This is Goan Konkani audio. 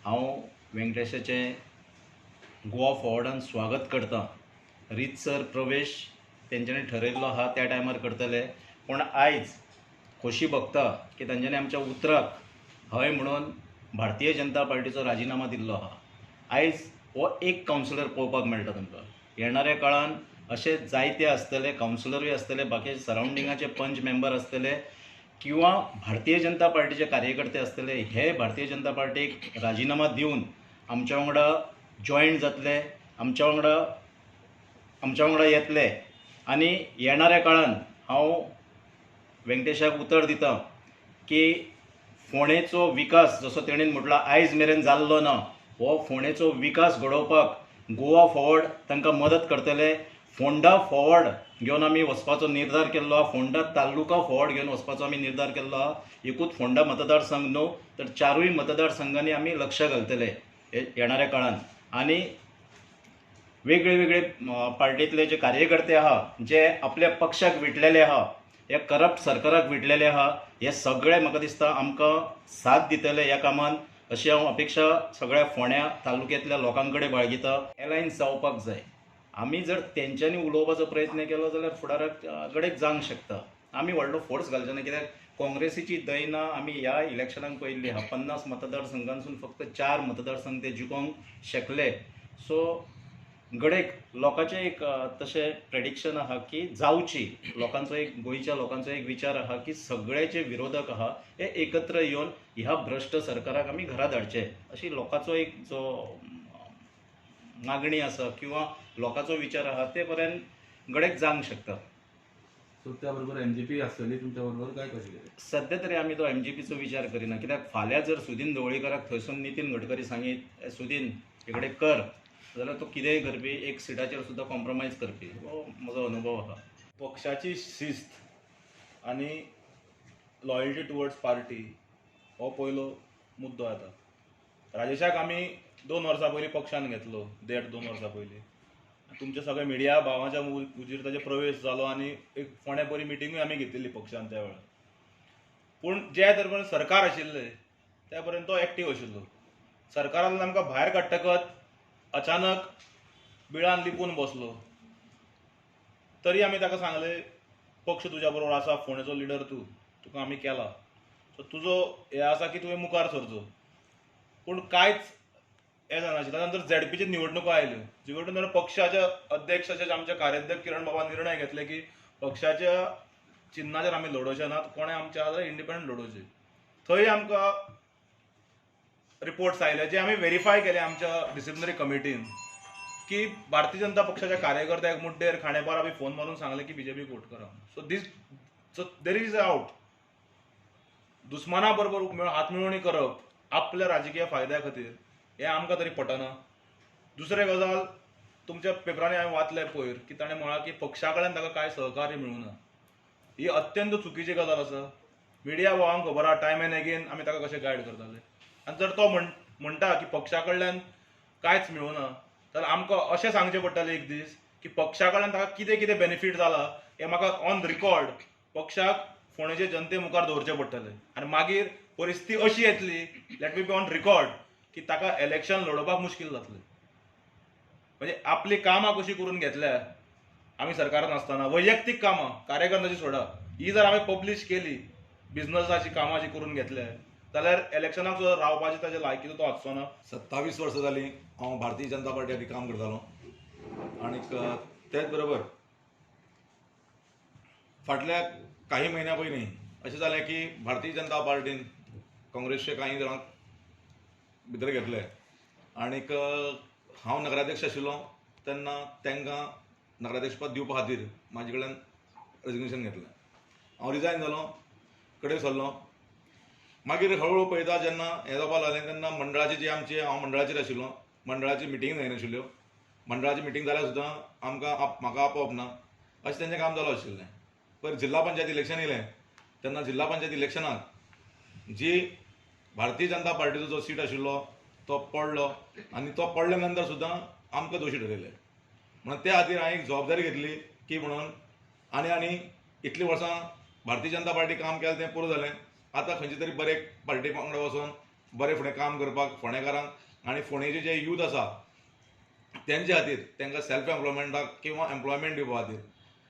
हांव व्यंकटेशाचें गोवा फॉरवर्डान स्वागत करता. रितसर प्रवेश तेंच्यांनी ठरयल्लो आहा त्या टायमार करतले, पूण आयज खोशी भोगता की तांच्यांनी आमच्या उतराक हय म्हणून भारतीय जनता पार्टीचो राजिनामा दिल्लो आहा. आयज हो एक कावन्सिलर पळोवपाक मेळटा तुमकां. येणाऱ्या काळान अशे जायते आसतले, कावन्सिलरूय आसतले, बाकी सरावंडिंगाचे पंच मेंबर आसतले किंवा भारतीय जनता पार्टीचे कार्यकर्ते आसतले. हे भारतीय जनता पार्टीक राजिनामा दिवन आमच्या वांगडा जॉयन जातले, आमच्या वांगडा येतले आनी येणाऱ्या काळान हांव व्यंकटेशाक उतर दिता की फोंडेचो विकास जसो तेणेन म्हटला आयज मेरेन जाल्लो ना, हो फोंडेचो विकास घडोवपाक गोवा फॉरवर्ड तांकां मदत करतले. फोंडा फॉरवर्ड घेवन आमी वचपाचो निर्धार केल्लो आहा. फोंडा तालुका फॉरवर्ड घेवन वचपाचो आमी निर्धार केल्लो आहा. एकूच फोंडा मतदारसंघ न्हू, तर चारूय मतदारसंघांनी आमी लक्ष घालतले येणाऱ्या काळान. आनी वेगळे वेगळे पार्टीतले जे कार्यकर्ते आहा, जे आपल्या पक्षाक विटलेले आहा, ह्या करप्ट सरकाराक विटलेले आहा, हे सगळे म्हाका दिसता आमकां साथ दितले ह्या कामान, अशी हांव अपेक्षा सगळ्या फोंड्या तालुक्यांतल्या लोकां कडेन बाळगिता. एलायन्स जावपाक जाय. आमी जर तेंच्यांनी उलोवपाचो प्रयत्न केलो जाल्यार फुडाराक घडये जावंक शकता. आमी व्हडलो फोर्स घालचे ना, कित्याक काँग्रेसीची दैना आमी ह्या इलेक्शनाक पळयल्ली आहा. 50 मतदारसंघांसून फक्त चार मतदारसंघ ते जिखोंक शकले. सो घडयेक लोकांचें एक तशें प्रेडिक्शन आहा की जावची. लोकांचो एक, गोंयच्या लोकांचो एक विचार आहा की सगळे जे विरोधक आहा हे एकत्र येवन ह्या भ्रश्ट सरकाराक आमी घरा धाडचे, अशी लोकांचो एक जो मागणी आसा किंवा लोकांचो विचार आहा, ते पर्यंत घडयेक जावंक शकता. सो त्या बरोबर एमजीपी आसतली तुमच्या बरोबर काय कशें कितें? सध्या तरी आमी तो एमजीपीचो विचार करिना, कित्याक फाल्यां जर सुदीन ढवळीकराक थंयसून नितीन गडकरी सांगीत, "ए, सुदीन, इकडे कर," जाल्यार तो कितेंय करपी, एक सिटाचेर सुद्दां कॉम्प्रोमायज करपी. हो म्हजो अनुभव आहा. पक्षाची शिस्त आनी लॉयल्टी टुवर्ड्स पार्टी हो पयलो मुद्दो येता. राजेशाक आमी 2 वर्सां पयलीं पक्षान घेतलो, देड 2 वर्सां पयलीं. तुमच्या सगळ्या मिडिया भावाच्या हुजीर ताजे प्रवेश जालो आनी एक फोंड्या बरी मिटिंगूय आमी घेतिल्ली पक्षान त्या वेळार. पूण जे दरम्यान सरकार आशिल्लें त्या पर्यंत तो एक्टीव आशिल्लो. सरकारान आमकां भायर काडटकच अचानक बिळान लिपून बसलो. तरी आमी ताका सांगलें, पक्ष तुज्या बरोबर आसा, फोंडेचो लिडर तूं, तुका आमी केला, सो तुजो हें आसा की तुवें मुखार सरचो. पूण कांयच हें जानाशिल्लें. नंतर झेडपीच्यो निवडणुको आयल्यो. निवडणूक पक्षाच्या अध्यक्षाचे, आमच्या कार्याध्यक्ष किरण बाबा निर्णय घेतले की पक्षाच्या चिन्हाचेर आमी लडोवचे नात, कोणें आमच्या जाल्यार इंडिपेंडंट लडोवचे. थंय आमकां रिपोर्ट्स आयले, जे आमी व्हेरीफाय केले आमच्या डिसिप्लिनरी कमिटीन, की भारतीय जनता पक्षाच्या कार्यकर्त्याक मुड्डेर, खांडेपारा बी फोन मारून सांगले की बीजेपीक वोट करा. So there is out. दुस्माना बरोबर हात मेळोवणी करप आपल्या राजकीय फायद्या खातीर हें आमकां तरी पटना. दुसरें गजाल, तुमच्या पेपरांनी हांवें वाचलें पयर की ताणें म्हळां की पक्षा कडल्यान ताका कांय सहकार्य मेळूं ना. ही अत्यंत चुकीची गजाल आसा. मिडिया भावांक खबर आहा, टायम एन्ड अगेन आमी ताका कशें गायड करताले. आनी जर तो म्हणटा की पक्षा कडल्यान कांयच मेळूना, जाल्यार आमकां अशें सांगचें पडटलें एक दीस की पक्षा कडल्यान ताका कितें कितें बेनिफीट जाला हें म्हाका ऑन रिकॉर्ड पक्षाक, फोंडेचे जनते मुखार दवरचें पडटलें. आनी मागीर परिस्थिती अशी येतली, let me be on record, की ताका इलेक्शन लडोवपाक मुश्कील जातलें. म्हणजे आपली कामां कशी करून घेतल्या आमी सरकारान आसतना, वैयक्तीक कामां, कार्यकर्त्याची सोडा, ही जर आमी पब्लीश केली, बिझनसाची कामां जी करून घेतल्या, जाल्यार इलेक्शनाक सुद्दां रावपाची ताजे लायकीचो तो आसचो ना. 27 वर्सां जालीं हांव भारतीय जनता पार्टी खातीर काम करतालो आनीक तेच बरोबर फाटल्या काही म्हयन्या पयलीं अशें जालें की भारतीय जनता पार्टीन काँग्रेसचे कांय जाणांक भितर घेतले आनीक हांव नगराध्यक्ष आशिल्लो तेन्ना तांकां नगराध्यक्षपद दिवपा खातीर म्हाजे कडल्यान रेजिग्नेशन घेतलें. हांव रिजायन जालो, कडेन सरलो. मागीर हळूहळू पळयता जेन्ना हें जावपाक लागलें तेन्ना मंडळाची जी आमची, हांव मंडळाचेर आशिल्लो, मंडळाची मिटींग जायनाशिल्ल्यो. मंडळाची मिटींग जाल्यार सुद्दां आमकां म्हाका आपोवप ना, अशें तेंचें काम चालू आशिल्लें. पयर जिल्हा पंचायत इलेक्शन येयलें तेन्ना जिल्हा पंचायत इलेक्शनाक जी भारतीय जनता पार्टीचो जो सीट आशिल्लो तो पडलो आनी तो पडल्या नंतर सुद्दां आमकां दोशी ठरयले. म्हणून त्या खातीर हांवें एक जबाबदारी घेतली की म्हणून आनी आनी इतलीं वर्सां भारतीय जनता पार्टी काम केलें तें पुरो जालें, आतां खंयचे तरी बरे पार्टी वांगडा वचोन बरें फुडें काम करपाक फोंडेकारांक आनी फोंडेचे जे यूथ आसा तेंचे खातीर, तांकां सेल्फ एम्प्लॉयमेंटाक किंवा एम्प्लॉयमेंट दिवपा खातीर.